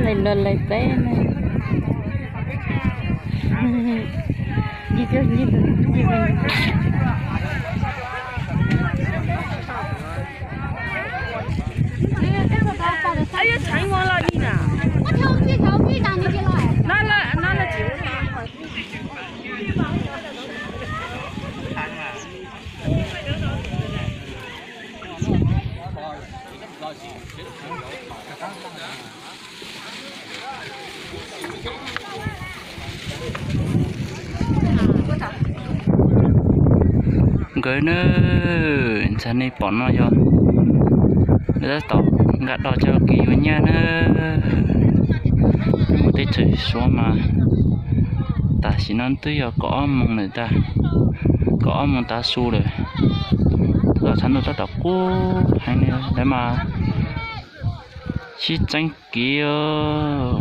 Lais los lais peb na. Nkawd na, ntxhais nej pom no yog lawv tab tom nqa dos coj kev yuav nyaj na. Mus teb chaws Suav mas tam sim no twb yog kaum ob moos lawm ntag, kaum ob moos tav su lawm. Tab tom tshav ntuj tab tom kub heev li lawm mas sib txeeb kev os.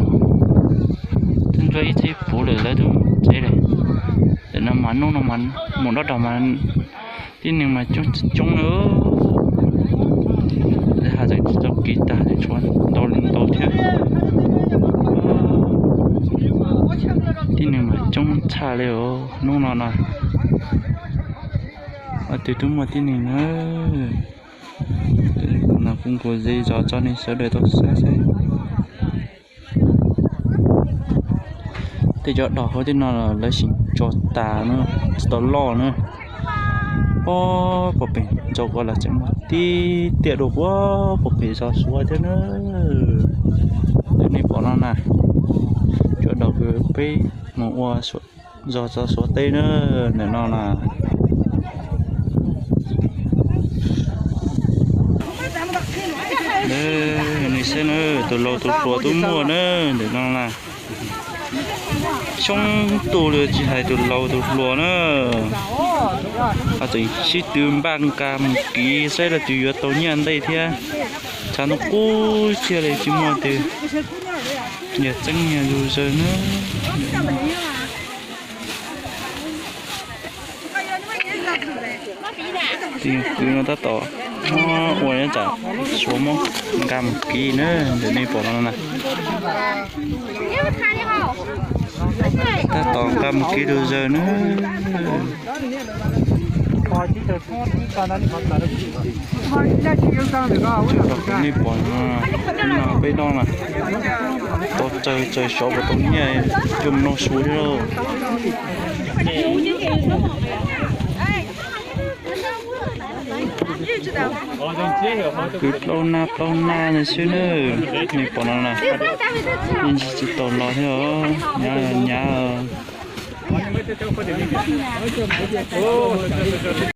Twb ntsuab ib txhij puv lawm lawv twb mus tsev lawm. Tam no mas hnub no mas mus dob rog mas tib neeg mas coob coob na. Lawv hais txeem tsis tau kev tag, tshuav ntau li ntau thiab. Tib neeg mas coob tshaj li os hnub no na. Ob tug twb muaj tib neeg na. Kuv nkaus ze zog tso nej sawv daws tau saib saib. Tej cov dos hauv tej no lawv sim tso tas na, tsis tau loj na. Ob pog pem ntxo ko los tseem muaj tib tiaj dua puag pem zos Suav thiab na. Li nej pom no na, cov dos kws peb mus ua zos txog Suav teb na, ntawm no na. Nws saib na, tus laus tus hluas twb muaj na, ntawm no na. Xyoob tus li tsis hais tus laus tus hluas na. Ho tseem sib tw npaj nqa mus kiv saib leej twg yuav tau nyiaj ntej thiab. Tshav ntuj kub siab li tsis muaj twg, yog txeeb yog zug zawg na. Tus kwv no tab tom muab ua nyob tsam Suav muab nqa mus kiv na, ntawm nej pom no na. Tab tom nqa mus kiv tus zawg na. Nej pom no, peb no na, tau tsaws tsaws sov puas tau nyiaj, coj mus noj su thiab lauj. Kwv plaub nab plaub nab ntawd xwb na, nej pom no na, yeej tsis tau los thiab os, nyav nyav.